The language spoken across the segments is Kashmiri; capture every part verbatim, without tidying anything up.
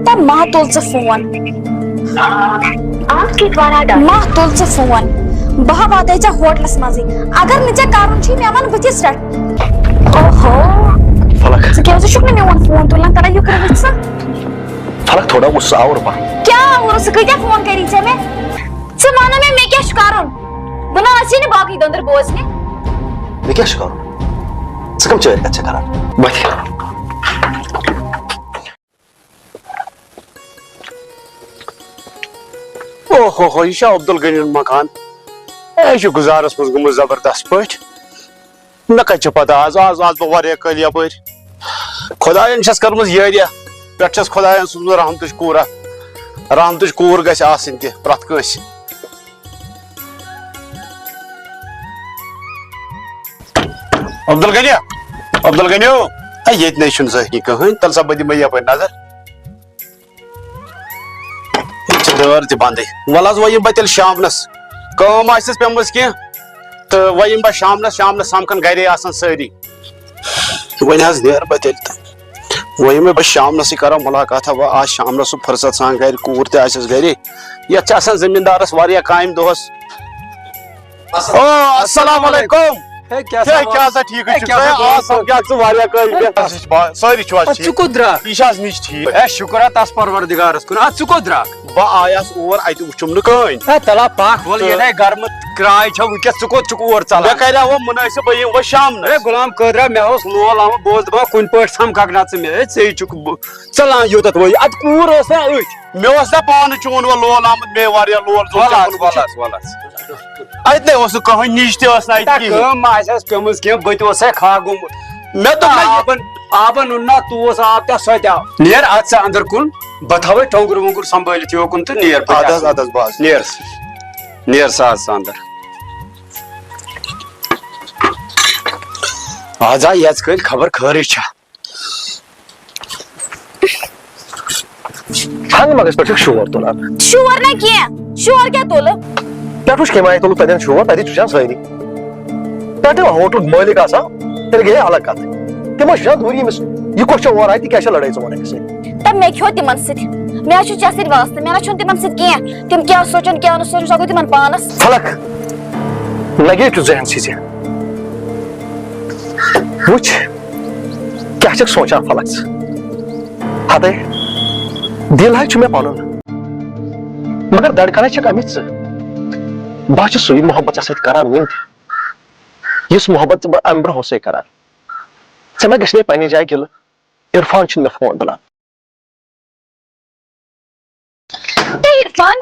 تہٕ ما تُل ژٕ فون۔ آپ کے دوارا ڈال۔ ما تُل ژٕ فون۔ بہٕ ہا واتَے ژےٚ ہوٹلَس منٛزٕے۔ اگر نہٕ ژےٚ کَرُن چھُے، مےٚ وَن بٕتھِس پٮ۪ٹھ۔ اوہو۔ فلک۔ ژٕ کیٛازِ چھُکھ نہٕ میون فون تُلان؟ تَلہ یُکرٕ وٕچھ سا۔ فلک، تھوڑا غصہٕ آوُر پہن۔ کیٛاہ آوُر؟ ژٕ کۭتیٛاہ فون کَری ژےٚ مےٚ؟ ژٕ وَن نہٕ مےٚ، مےٚ کیٛاہ چھُ کَرُن؟ بہٕ نہ آسی نہٕ باقٕے دٔنٛدٕر بوزنہِ۔ مےٚ کیٛاہ چھُ کَرُن؟ ژٕ کَم چٲرۍ کَتھٕ چھَکھ کَران؟ بہٕ تہِ۔ اوہ ہو ہو، یہِ چھا عبدالغنی ہُنٛد مکان؟ اے، یہِ چھُ گُزارس منٛز گوٚمُت زبردست پٲٹھۍ۔ مےٚ کتہِ چھِ پتہ آز، آز، آز بہٕ واریاہ کٲلۍ یپٲرۍ۔ خۄداین چھَس کٔرمٕژ یٲریا، پٮ۪ٹھ چھَس خۄداین سوٗزمُت رحمتٕچ کوٗرا۔ رحمتٕچ کوٗر گژھِ آسٕنۍ تہِ پرٛٮ۪تھ کٲنٛسہِ۔ عبدالغنی، عبدالغنیو، اے، ییٚتہِ نَے چھُنہٕ زٔہنی کٕہٕنۍ، تَلہٕ سا بہٕ دِمے یپٲرۍ نظر۔ ییٚتہِ چھِ دٲر تہِ بنٛدٕے۔ وَلہٕ حظ، وۄنۍ یِمہٕ بہٕ تیٚلہِ شامنَس۔ کٲم آسٮ۪س پیٚمٕژ کینٛہہ، تہٕ وۄنۍ یِمہٕ بہٕ شامنَس، شامنَس سَمکھَن گَرے آسَن سٲری۔ وۄنۍ حظ نیرٕ بہٕ تیٚلہِ تہٕ وۄنۍ یِمَے بہٕ شامنَسٕے کَرو مُلاقاتہ۔ وۄنۍ آسہِ شامنَس سُہ فرصت سان گَرِ، کوٗر تہِ آسٮ۪س گَرے۔ یَتھ چھِ آسان زٔمیٖندارَس واریاہ کامہِ دۄہَس۔ او، السلام علیکم۔ ہے، کیٛاہ ہے، سا کیٛاہ سا ٹھیٖکٕے ہے، چھُکھ؟ کیٛاہ ہے، سا آ، دۄہَس؟ سَمکھیٛاکھ ژٕ واریاہ کٲلۍ پٮ۪ٹھ۔ اَسہِ چھِ با-، سٲری چھِوا اَدٕ ٹھیٖک؟ ژٕ کوٚت درٛاکھ؟ یہِ چھِ آز نِچ ٹھیٖک۔ ہے، شُکر ہا تَس پروردگارَس کُن۔ اَدٕ ژٕ کوٚت درٛاکھ؟ بہٕ آیس اور، اَتہِ وُچھُم نہٕ کٕہٕنۍ۔ ہے، تَلا پَکھ، وَلہٕ، تہٕ ییٚلہِ ہے گرمہٕ کرٛاے چھےٚ وٕنکیٚس، ژٕ کوٚت چھُکھ اور ژَلان؟ مےٚ کَریاو وۄنۍ مُنٲسِب، بہٕ یِمہٕ وۄنۍ شامنَس۔ ہے، غلام قٲدرا، مےٚ اوس لول آمُت، بہٕ اوسُس دَپان، کُنہِ پٲٹھۍ سَمکھکھ نہ ژٕ مےٚ۔ ہے، ژے چھُکھ بہٕ ژَلان یوٗتاہ وۄنۍ۔ اَدٕ کوٗر ٲس نا أتھۍ۔ مےٚ اوس نا پانہٕ چون وۄنۍ لول آمُت، مے واریاہ لول زوٚن وَلہٕ ژےٚ حظ، کوٚرمُت وَلہٕ چھُ۔ حظ، وَلہٕ حظ۔ اَتہِ نے اوس نہٕ کٕہٕنۍ، نِچ تہِ ٲس نہٕ اَتہِ تہ کِہیٖنۍ۔ کٲم ما آسہِ اَسہِ پیٚمٕژ کینٛہہ، بہٕ تہِ اوسَے کھاہ گوٚمُت۔ مےٚ دوٚپ نہ، نہ، یہِ آبَن، آبَن اوٚن نہ توس آب تہ سۄ تہِ آو۔ نیر اَتھ ژٕ اَندَر کُن، بہٕ تھاوَے ٹۄنٛگُر وۄنٛگُر سنبھٲلِتھ یوکُن تہٕ نیر بہٕ تہِ اَدٕ حظ، اَژٕ۔ اَدٕ حظ، بہٕ حظ۔ نیر، نیر سا اَز ژٕ اَندَر۔ اَز آے یَژ کٲلۍ خبر خٲرٕے چھا۔ ہنگ منگس پٮ۪ٹھ چھُکھ شور تُلان۔ شور نہ کینٛہہ، شور کیٛاہ تُلہٕ؟ پٮ۪ٹھ وٕچھ کَمہِ آیہِ تُلُکھ تَتٮ۪ن شور، تَتہِ چھُ وٕچھان سٲری۔ پٮ۪ٹھٕ وۄنۍ ہوٹلُک مٲلِک آسان، تیٚلہِ گٔیے الگ کَتھ۔ تِم ٲسۍ وٕچھان دوٗری أمِس، یہِ کۄس چھےٚ اورٕ آیہِ، تہِ کیٛاہ چھےٚ لڑٲے ژٕ وَنان أمِس سۭتۍ؟ تہٕ مےٚ کھیوٚو تِمن سۭتۍ۔ مےٚ حظ چھُ ژےٚ سۭتۍ واسطہٕ، مےٚ نہ چھُنہٕ تِمن سۭتۍ کینٛہہ۔ تِم کیٛاہ سونٛچن، کیٛاہ نہٕ سونٛچن، سُہ گوٚو تِمن پانس۔ فلک، لگے کیُتھ ذہن چھُے ژےٚ؟ وٕچھ، کیٛاہ چھَکھ سونٛچان فلک ژٕ؟ ہتے، دِل ہاے چھُ مےٚ پنُن، مگر دڑکن ہاے چھَکھ اَمِچ ژٕ۔ بہٕ ہا چھُس سُے محبت ژےٚ سۭتۍ کران وٕنہِ تہِ، یُس محبت ژٕ بہٕ اَمہِ برونٛہہ اوسَے کران۔ ژےٚ ما گژھِ مےٚ پننہِ جایہِ گِلہٕ؟ عرفان چھُنہٕ مےٚ فون تُلان۔ ہے عرفان،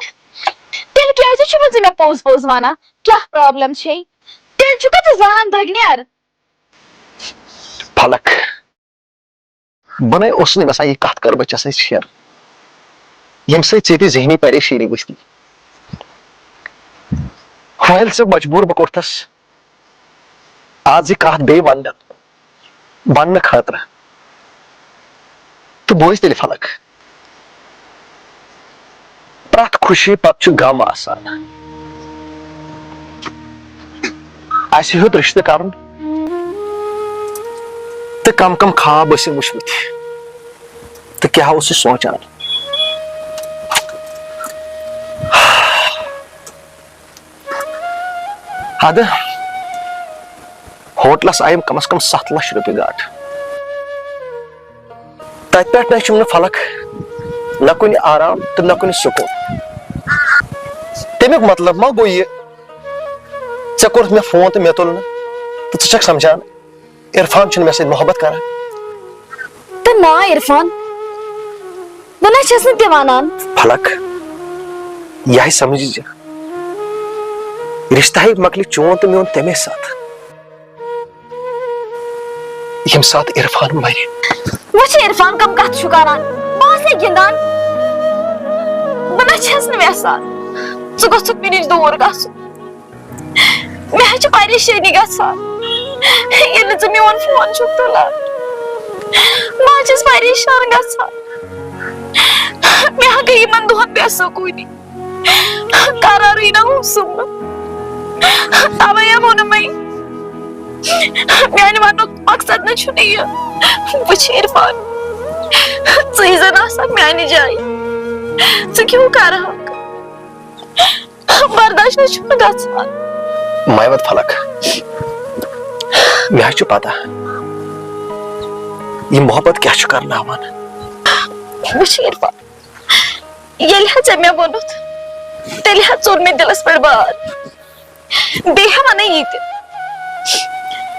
تیٚلہِ کیٛازِ چھُکھ نہٕ ژٕ مےٚ پوٚز پوٚز وَنان؟ کیٛاہ problem چھے؟ تیٚلہِ چھُکھا ژٕ زان دٔگنیر؟ فلک، بہٕ نے اوسُس نہٕ یژھان یہِ کتھ کرٕ بہٕ ژےٚ سۭتۍ share، ییٚمہِ سۭتۍ ژےٚ تہِ ذہنی پریشٲنی ؤتھی۔ وۄنۍ ییٚلہِ ژےٚ مجبوٗر بہٕ کوٚرتھس آز یہِ کتھ بیٚیہِ وننہٕ، وننہٕ خٲطرٕ، تہٕ بوز تیٚلہِ فلک۔ پرٛٮ۪تھ خوشی پتہٕ چھُ غم آسان۔ اَسہِ ہیوٚت رِشتہٕ کرُن تہٕ کم کم خواب ٲسِم وٕچھمٕتۍ تہٕ کیٛاہ اوسُس سونٛچان۔ اَدٕ ہوٹلس آیِم کم از کم ستھ لچھ رۄپیہِ گاٹہٕ۔ تتہِ پٮ۪ٹھ نَے چھُم نہٕ فلک، نہ کُنہِ آرام تہٕ نہ کُنہِ سکوٗن۔ تَمیُک مطلب ما گوٚو یہِ، ژےٚ کوٚرُتھ مےٚ فون تہٕ مےٚ تُل نہٕ، تہٕ ژٕ چھَکھ سمجھان عرفان چھُنہٕ مےٚ سۭتۍ محبت کران؟ تہٕ نا عرفان، بہٕ نہ چھَس نہٕ تہِ وَنان۔ فلک، یہِ ہَے سمجھ زِ رشتہٕ ہَے مۄکلہِ چون تہٕ میون تَمے ساتہٕ۔ ییٚمہِ ساتہٕ عرفان مرِ۔ وٕچھ عرفان، کم کتھ چھُ کران؟ بہٕ آسے گِنٛدان۔ بہٕ نہ چھَس نہٕ یژھان ژٕ گوٚژھُکھ مےٚ نِش دوٗر گژھُن۔ مےٚ حظ چھِ پریشٲنی گژھان، ییٚلہِ نہٕ ژٕ میون فون چھُکھ تُلان۔ بہٕ حظ چھَس پریشان گژھان۔ مےٚ حظ گٔے یِمن دۄہن بے سکوٗنی۔ قرارٕے نہ اوسُم نہٕ۔ توے ہا ووٚنُم مےٚ، میانہِ وننُک مقصد نہ چھُنہٕ یہِ۔ وٕچھ عرفان، ژٕے زَن آسہٕ ہاکھ میانہِ جایہِ۔ ژٕ کیٛاہ کرٕ ہاکھ؟ برداش نہ چھُنہٕ گژھان۔ مایوت فلک، مےٚ حظ چھُ پتہ، یہِ محبت کیٛاہ چھُ کرناوان۔ وٕچھ عرفان، ییٚلہِ حظ ژےٚ مےٚ ووٚنُتھ، تیٚلہِ حظ ژوٚل مےٚ دِلس پٮ۪ٹھ بار۔ بیٚیہِ ہا وَنَے یہِ تہِ،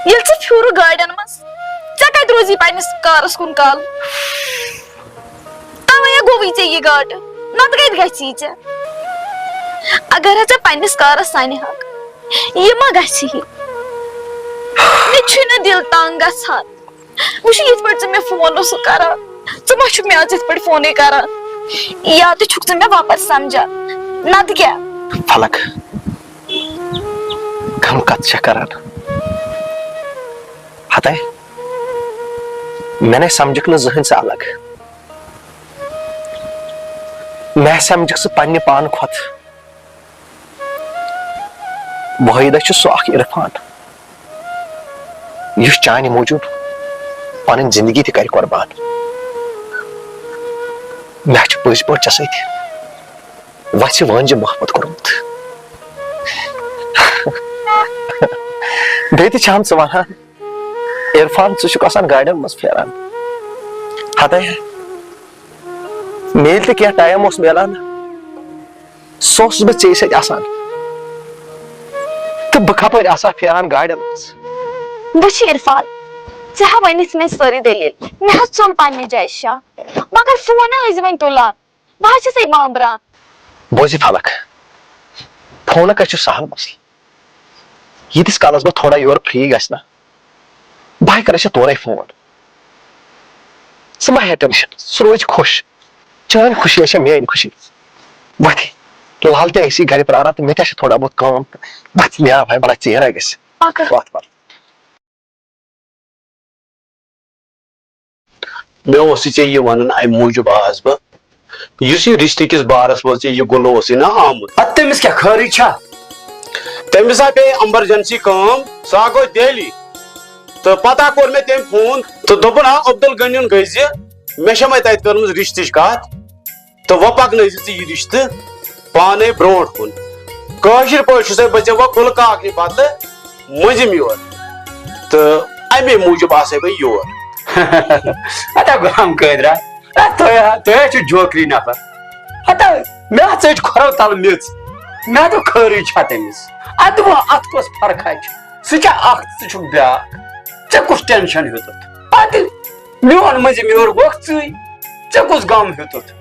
ییٚلہِ ژٕ پھیوٗرُکھ گاڑٮ۪ن منٛز، ژےٚ کَتہِ روزی پنٛنِس کارَس کُن کَل؟ تَوَے ہا گوٚوُے ژےٚ یہِ گاٹہٕ، نَتہٕ کَتہِ گژھی ژےٚ؟ اگر ہا ژےٚ پنٛنِس کارَس سَنہِ ہاکھ، یہِ ما گژھِ ہی؟ مےٚ چھُے نہٕ دِل تنٛگ گژھان۔ وٕچھ، یِتھ پٲٹھۍ ژٕ مےٚ فون اوسُکھ کران، ژٕ ما چھُکھ مےٚ آز یِتھ پٲٹھۍ فونٕے کران؟ یا تہِ چھُکھ ژٕ مےٚ واپس سمجھان، نتہٕ کیٛاہ؟ فلک، کم کتھ چھےٚ کران؟ ہتے، مےٚ نے سمجھکھ نہٕ زٕہٕنۍ ژٕ الگ۔ مےٚ سمجھکھ ژٕ پننہِ پانہٕ کھۄتہٕ۔ وحیدہ چھُ سُہ اکھ عرفان، یُس چانہِ موٗجوٗب پنٕنۍ زندگی تہِ کرِ قربان۔ مےٚ چھُ پٔزۍ پٲٹھۍ ژےٚ سۭتۍ وژھِ وٲنٛجہِ محبت کوٚرمُت۔ بیٚیہِ تہِ چھَم ژٕ وَنان، عرفان، ژٕ چھُکھ آسان گاڑٮ۪ن منٛز پھیران۔ ہتے، مےٚ ییٚلہِ تہِ کینٛہہ ٹایم اوس میلان، سُہ اوسُس بہٕ ژےٚ سۭتۍ آسان۔ تہٕ بہٕ کپٲرۍ آسہٕ ہا پھیران گاڑٮ۪ن منٛز؟ وٕچھ عرفان، ژےٚ ہا ؤنِتھ مےٚ سٲرٕے دٔلیٖل۔ مےٚ حظ ژوٚل پننہِ جایہِ شاہ، مگر فون نہ ٲسۍ زِ وۄنۍ تُلان۔ بہٕ حظ چھَسے بامبران۔ بوزِ فلک، فونُک حظ چھُ سہل مسلہٕ۔ ییٖتِس کالس بہٕ تھوڑا یورٕ فری گژھِ نا، بہٕ ہا کرے ژےٚ تورے فون۔ ژٕ مہ ہےٚ ٹینشن، سُہ روزِ خۄش۔ چٲنۍ خوشی چھےٚ میٲنۍ خوشی۔ وۄتھ، لال تہِ ٲسی گرِ پراران تہٕ مےٚ تہِ چھِ تھوڑا بہت کٲم۔ وۄتھ، مےٚ آو ہے بڑا ژیر گژھِ۔ اکھ وۄتھ، وۄتھ۔ مےٚ اوسُے ژےٚ یہِ وَنُن اَمہِ موٗجوٗب آس بہٕ، یُس یہِ رِشتہٕ کِس بارَس منٛز ژےٚ یہِ گُلہٕ اوسُے نا آمُت۔ اَدٕ تٔمِس کیٛاہ خٲرٕے چھا؟ تٔمِس ہا پیٚیہِ ایمرجنسی کٲم، سُہ ہا گوٚو دہلی۔ تہٕ پَتہٕ ہا کوٚر مےٚ تٔمۍ فون تہٕ دوٚپُن، آ، عبدالغنیُن گٔے زِ مےٚ چھےٚ وۄنۍ تَتہِ کٔرمٕژ رِشتٕچ کَتھ۔ تہٕ وۄنۍ پکنٲیزِ ژٕ یہِ رِشتہٕ پانے برونٛٹھ کُن۔ کٲشِر پٲٹھۍ چھُسے بہٕ ژےٚ وۄنۍ گُلہٕ کاکنہِ بدلہٕ مٔنٛزِم یور۔ تہٕ اَمے موٗجوٗب آسے بہٕ یور۔ ہتا غلام قٲدرا، ہتا تُہۍ ہا، تُہۍ ہا چھِو جوکری نفر۔ ہتا مےٚ ہا ژٔج کھۄرو تل میٚژ۔ مےٚ دوٚپ خٲرٕے چھا تٔمِس؟ اَدٕ وۄنۍ اَتھ کۄس فرقا چھِ؟ سُہ چھا اکھ، ژٕ چھُکھ بیٛاکھ۔ ژےٚ کُس ٹینشن ہیوٚتُتھ؟ اَدٕ میون مٔنٛزِم یور گوٚکھ ژٕے۔ ژےٚ کُس غم ہیوٚتُتھ؟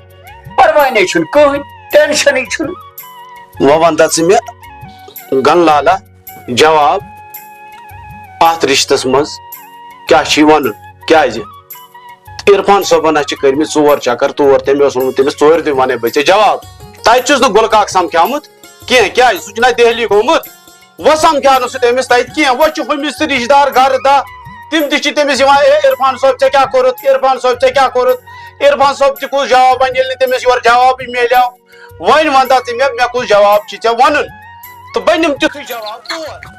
پرواے نے چھُنہٕ کٕہٕنۍ، ٹینشنٕے چھُنہٕ۔ وۄنۍ وَن تہٕ ژٕ مےٚ، گن لالا، جواب، اَتھ رِشتَس منٛز کیٛاہ چھُے وَنُن؟ کیٛازِ؟ عرفان صٲبَن حظ چھِ کٔرمٕتۍ ژور چکر تور، تٔمۍ اوس ووٚنمُت، تٔمِس ژورِ دۄہہِ وَنَے بہٕ ژےٚ جواب۔ تَتہِ چھُس نہٕ گُلہٕ کاک سَمکھیومُت کینٛہہ، کیٛازِ؟ سُہ چھُنہ دہلی گوٚمُت۔ وۄنۍ سمکھیو نہٕ سُہ تٔمِس تَتہِ کینٛہہ۔ وۄنۍ چھِ ہُمِس تہِ رِشتہٕ دار گرٕ دَہ، تِم تہِ چھِ تٔمِس یِوان، "اے عرفان صٲب، ژےٚ کیٛاہ کوٚرُتھ؟ عرفان صٲب، ژےٚ کیٛاہ کوٚرُتھ؟" عرفان صٲب تہِ کُس جواب وَنہِ، ییٚلہِ نہٕ تٔمِس یورٕ جوابٕے میلیو؟ وۄنۍ وَن تہٕ ژٕ مےٚ، مےٚ کُس جواب چھُے ژےٚ وَنُن؟ تہٕ بہٕ نِمہٕ تیُتھُے جواب تور۔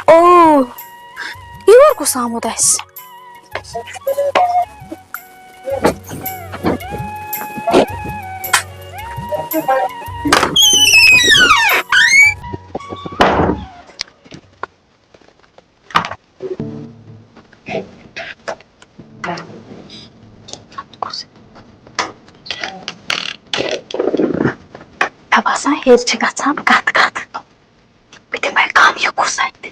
او، یور کُس آمُت آسہِ؟ مےٚ باسان، ہیٚرِ چھِ گژھان کَتھ کَتھ۔ بہٕ دِمَے کَن، یہِ کُس اَتہِ؟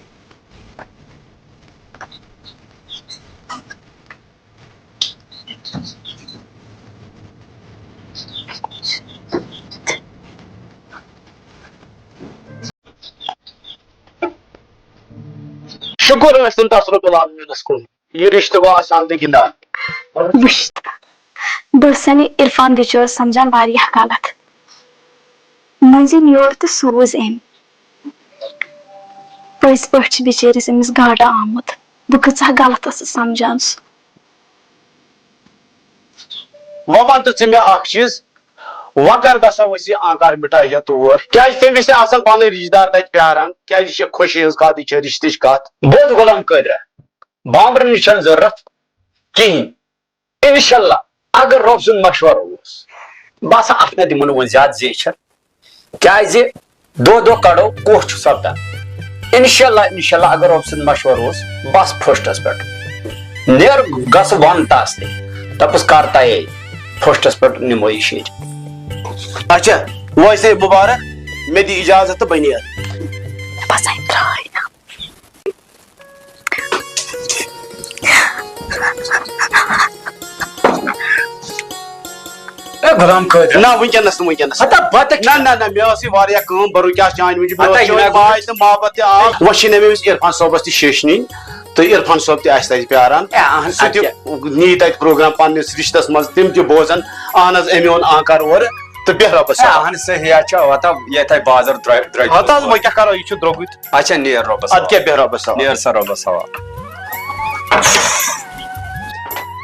شُکُر ٲسِن تصرف العالمیٖنَس کُن، یہِ رِشتہٕ گوٚو آسان تہٕ گِنٛدان۔ وٕچھ، بہٕ ٲسَن یہِ عرفان بِچور سَمجھان واریاہ غلط۔ مٔنٛزِم یور تہٕ سوٗز أمۍ۔ پٔزۍ پٲٹھۍ چھِ بِچٲرِس أمِس گاٹہٕ آمُت۔ بہٕ کۭژاہ غلط ٲسٕس سَمجھان سُہ۔ وۄنۍ وَن تہٕ ژٕ مےٚ اَکھ چیٖز، وۄنۍ کر گژھو أسۍ یہِ آنکار مِٹایہِ ہٮ۪تھ تور؟ کیازِ تٔمِس تہِ آسن پنٕنۍ رشتہٕ دار تَتہِ پیاران۔ کیازِ یہِ چھےٚ خوشی ہٕنٛز کتھ، یہِ چھےٚ رشتٕچ کتھ۔ بوز غلام قٲدرا، بامبرنٕچ چھنہٕ ضروٗرت کِہینۍ۔ انشاءاللہ، اگر رۄب سُنٛد مشورٕ اوس، بہٕ ہسا اتھ نہ دِمو نہٕ وۄنۍ زیادٕ زیچھر۔ کیازِ دۄہ دۄہ کڑو کوہ چھُ سپدان۔ انشاءاللہ، انشاءاللہ، اگر رۄب سُنٛد مشورٕ اوس، بس فٔسٹس پٮ۪ٹھ نیر، گژھ ون تس تہِ، دپس کر تیٲری، فٔسٹس پٮ۪ٹھ نِمو یہِ شیٖٹ۔ اچھا، وٲے سے مُبارک، مےٚ دِ اِجازت تہٕ بہٕ نیرٕ۔ بس ہے درٛاے نا۔ اے غلام قٲدر۔ نہ، وٕنکیٚنَس نہٕ، وٕنکیٚنَس۔ ہتا بتہٕ نہ، نہ، نہ، مےٚ ٲسٕے واریاہ کٲم، بہٕ رُکیٛاس چانہِ موٗجوٗب۔ مےٚ ہتا ٲس یہِ چٲنۍ نہ پاے تہٕ محبت تہِ آو۔ وۄنۍ چھِ مےٚ أمِس عرفان صٲبَس تہِ شیٚش نِنۍ تہٕ عرفان صٲب تہِ آسہِ تَتہِ پیاران۔ اے، اہن، سُہ تہِ اَدٕ کیٛاہ؟ نی تَتہِ پروگرام پنٛنِس رِشتَس منٛز، تِم تہِ بوزَن، اہن حظ، أمۍ اوٚن آنکار اورٕ تہٕ بیٚہہ رۄبَس اے، حوالہٕ۔ اہن، صحیح ہا چھُ، وۄنۍ تھاو یِتھَے بازر درٛوٚ-، درٛوٚگۍ ہَتہٕ حظ، وۄنۍ کیٛاہ کَرو، یہِ چھُ درٛوٚگُے تہٕ۔ اچھا، نیر رۄبَس اَدٕ حوالہٕ۔ کیٛاہ، بیٚہہ رۄبَس حوالہٕ۔ نیر سا رۄبَس حوالہٕ۔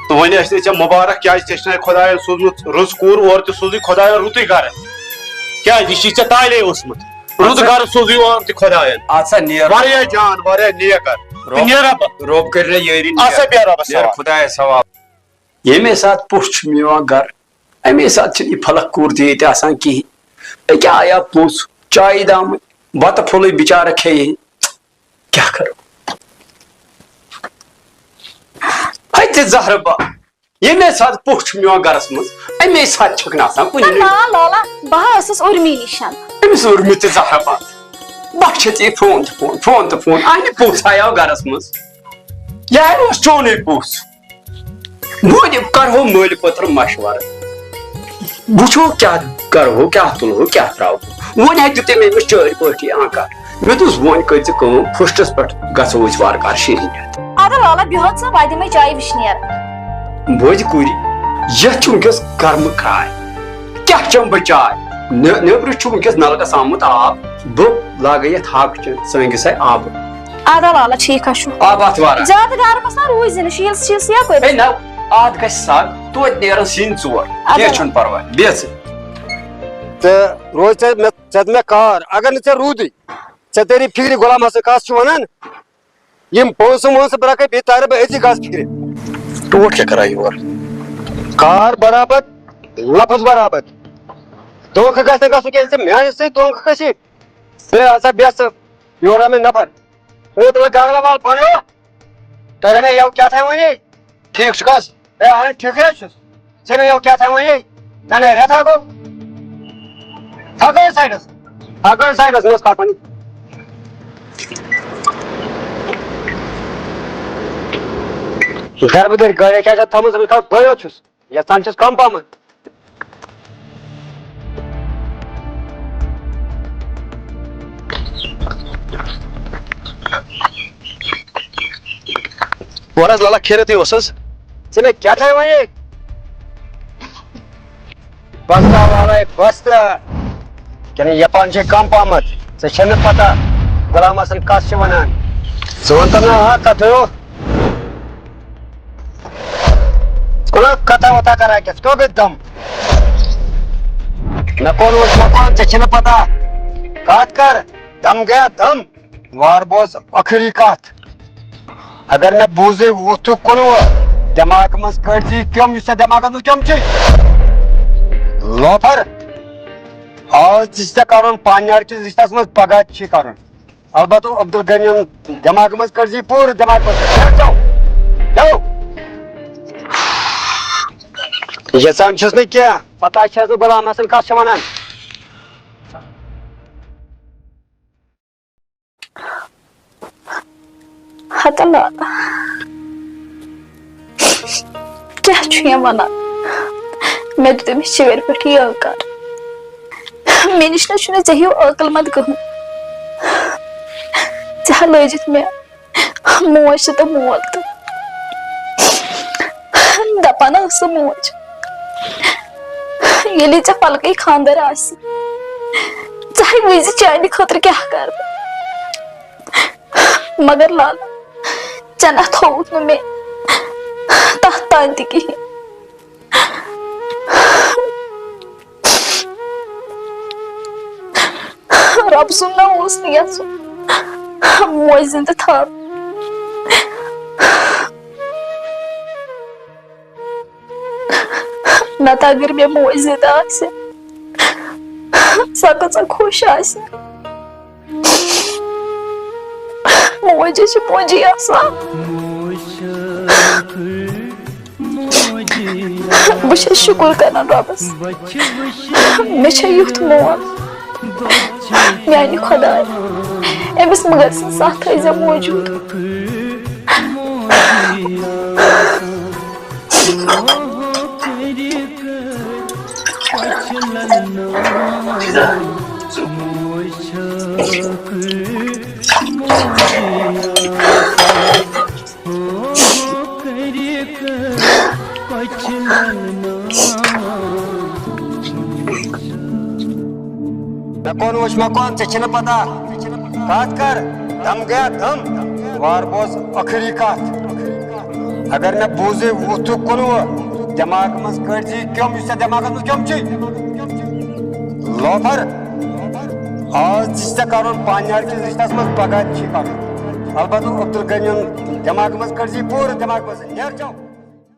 تہٕ وۄنۍ ٲسۍ نہٕ ژےٚ مُبارک، کیٛازِ ژےٚ چھُنَے خۄدایَن سوٗزمُت رٕژ کوٗر، اورٕ تہِ سوٗزٕے خۄدایَن رُتُے گَرٕ۔ کیٛازِ یہِ چھُے ژےٚ تالے اوسمُت۔ رُت اَدٕ سا۔ گَرٕ سوٗزٕے اورٕ تہِ خۄدایَن۔ اَدٕ سا نیر۔ واریاہ جان، واریاہ نیک گَرٕ۔ تہٕ رۄب، نیر رۄبَس۔ رۄب کٔرِنَے یٲری، آ سا نیر۔ بیٚہہ رۄبَس نیر حوالہٕ۔ خۄدایَس حوالہٕ۔ ییٚمے ساتہٕ پوٚژھ چھُ مےٚ یِوان گَرٕ، اَمے ساتہٕ چھِنہٕ یہِ پھلک کوٗر تہِ ییٚتہِ آسان کِہیٖنۍ۔ أکیٛاہ آیا پوٚژھ، چایہِ دامٕے، بَتہٕ پھوٚلٕے بِچارٕ کھیٚیہِ۔ کیٛاہ کرو؟ اَتہِ زہرٕ با، ییٚمے ساتہٕ پوٚژھ چھُ میون گرس منٛز، اَمے ساتہٕ چھُکھ نہٕ آسان کُنہِ۔ نہ، نہ، لالا، بہٕ ہا ٲسٕس اُرمی نِش۔ أمِس اُرمی تہِ زہرٕ با۔ بہٕ چھَس یہِ فون تہٕ فون، فون تہٕ فون۔ اَہنہِ پوٚژھ آیاو گرس منٛز۔ یہِ ہا اوس چونُے پوٚژھ۔ وۄنۍ کرہو مٲلۍ پٔترٕ مشورٕ۔ وٕچھو کیٛاہ کرہو، کیٛاہ تُلہو، کیٛاہ ترٛاوہو۔ وۄنۍ ہا دیُت تٔمۍ أمِس چٲرۍ پٲٹھۍ آنکار۔ مےٚ دوٚپُس، وۄنۍ کٔرۍ زِ کٲم، فٔسٹَس پٮ۪ٹھ گژھو أسۍ وارٕ کارٕ شیرنہِ۔ اَدٕ لالا، بیٚہہ ژٕ، بہٕ دِمَے چایہِ وٕشنیر۔ بوزِ کوٗرِ، یَتھ چھُ وٕنکیٚس گرمہٕ کرٛاے۔ کیٛاہ چٮ۪مہٕ بہٕ چاے؟ نہ-، نیٚبرٕ چھُ وٕنکیٚس نلکَس آمُت آب۔ بہٕ لاگہٕ یَتھ ہاکہٕ چٮ۪ن، سٲنۍ گژھِ آبہٕ۔ اَدٕ لالا، ٹھیٖک حظ چھُ۔ آب اَتھ وارا۔ زیادٕ گرمَس نہ روٗزِ نہٕ، شیٖل شیٖل سِیا پٔتۍ۔ ہے نہ، اَتھ گژھِ سَگ، توتہِ نیرَن سِنۍ ژور۔ اَدٕ کینٛہہ چھُنہٕ پَرواے، بیٚہہ ژٕ۔ تہٕ روزِ ژےٚ مےٚ، ژےٚ تہٕ مےٚ کار، اگر نہٕ ژےٚ روٗدُے، ژےٚ تیٚلہِ فِکرِ غلام حسن کَس چھُ وَنان، یِم پونٛسہٕ وونٛسہٕ بہٕ رَٹہٕ، بیٚیہِ تارٕ بہٕ أتھی گاسہٕ فِکرِ۔ ٹوٹھ کیٛاہ کَران یور؟ کار برابر، لفظ برابر۔ دھوکہٕ گژھِ نہٕ گژھُن کینٛہہ، ژےٚ میٛانہِ سۭتۍ دھوکہٕ گژھِ۔ ہے، ہسا بیٚہہ ژٕ، یورٕ آو مےٚ نفر۔ اوترٕ گاگرا وال بنیو۔ تۄہہِ وَنے یَوٕ کیٛاہ تھام وَنے؟ ٹھیٖک چھُکھ حظ؟ ہے، اَہَن، ٹھیٖکٕے حظ چھُس۔ ژےٚ مےٚ یَوٕ کیٛاہ تھام وَنے؟ نہ، نہ، رٮ۪تھا گوٚو۔ تھاو کَرُن سایڈَس۔ تھاو کَرُن سایڈَس، مےٚ اوس کَتھ وَنٕنۍ۔ گَرٕ بہٕ دٔرۍ گٲڑۍ کیٛاہ چھَتھ تھٲومٕژ، بہٕ تھاوٕ بٔیو چھُس۔ یژھان چھِس کم پہمتھ۔ وَن حظ لالا، خیرتٕے اوس حظ؟ ژےٚ مےٚ کیٛاہ تام وَنے؟ بستہ والے بستہ۔ کِنہٕ یَپان چھے کم پہمتھ؟ ژےٚ چھےٚ نہٕ پتہ غلام حسن کَس چھِ وَنان؟ ژٕ وَن تہٕ مےٚ اَکھ کَتھ ہیو۔ ژٕ کَتھا وَتھا کَران کیٛاہ؟ ژٕ کوٚت گٔے دَم؟ مےٚ کوٚر وۄنۍ مےٚ کوٚر، ژےٚ چھےٚ نہٕ پَتہ۔ کَتھ کَر، دَم گٔیا دَم۔ وار بوز ٲخری کَتھ۔ اگر مےٚ بوٗزٕے وُتھ تہٕ کُنوُہ، دٮ۪ماغہٕ منٛز کٔڑۍ زِ یہِ کیوٚم یُس ژےٚ دٮ۪ماغَس منٛز کیوٚم چھُے۔ لوفر، آز تہِ چھِ ژےٚ کَرُن پنٛنہِ رِشتَس منٛز، پَگاہ تہِ چھِ کَرُن۔ البتہ عبدالغنیَن دٮ۪ماغہٕ منٛز کٔڑۍ زِ یہِ پوٗرٕ دٮ۪ماغہٕ منٛز۔ ہیو، ہیو۔ یَژان چھُس نہٕ کینٛہہ۔ پَتہ چھَس بہٕ غلام حسن کَس چھِ وَنان۔ ہتا لالا، کیٛاہ چھُ یہِ وَنان؟ مےٚ دیُت أمِس ژیٖرۍ پٮ۪ٹھ یہِ عٲقار۔ مےٚ نِش نہ چھُنہٕ ژےٚ ہیوٗ عٲقل مَنٛد کٕہٕنۍ۔ ژےٚ ہا لٲجِتھ مےٚ موج تہٕ تہٕ مول تہٕ۔ دَپان ٲس سۄ موج، ییٚلہِ ژےٚ پَلکٕے خانٛدر آسہِ، ژٕ ہے وٕچھ زِ چانہِ خٲطرٕ کیٛاہ کَرٕ بہٕ۔ مگر لالا، ژےٚ نہ تھووُتھ نہٕ مےٚ تَتھ تام تہِ کِہیٖنۍ۔ سُنٛد نہ اوس نہٕ یَژھُن موج زِندٕ تھاوُن۔ نتہٕ اگر مےٚ موج زِندٕ آسہِ، سۄ کۭژاہ خۄش آسہِ۔ موج چھِ موجی آسان۔ بہٕ چھَس شُکُر کران رۄبَس، مےٚ چھےٚ یُتھ مول۔ میانہِ خۄدایہِ، أمِس مگر سٕنٛز سَتھ تھٲیزیو موجوٗد۔ مےٚ کون وٕچھ، مےٚ کون، ژےٚ چھےٚ نہٕ پتہ۔ کتھ کر، دم گیا دم۔ وار بوز ٲخری کتھ۔ اگر مےٚ بوٗزٕے وُہ تہٕ کُنوُہ، دٮ۪ماغہٕ منٛز کٔڑۍ زِ یہِ کیوٚم، یُس ژےٚ دٮ۪ماغس منٛز کیوٚم چھُے۔ لوفر، آز تہِ چھُ ژےٚ کرُن پننہِ کِس رشتس منٛز، پگاہ تہِ چھُے کرُن۔ البتہ عبدالغنیُن دٮ۪ماغہٕ منٛز کٔڑۍ زِ یہِ پوٗرٕ دٮ۪ماغہٕ منٛز، نیر چاو۔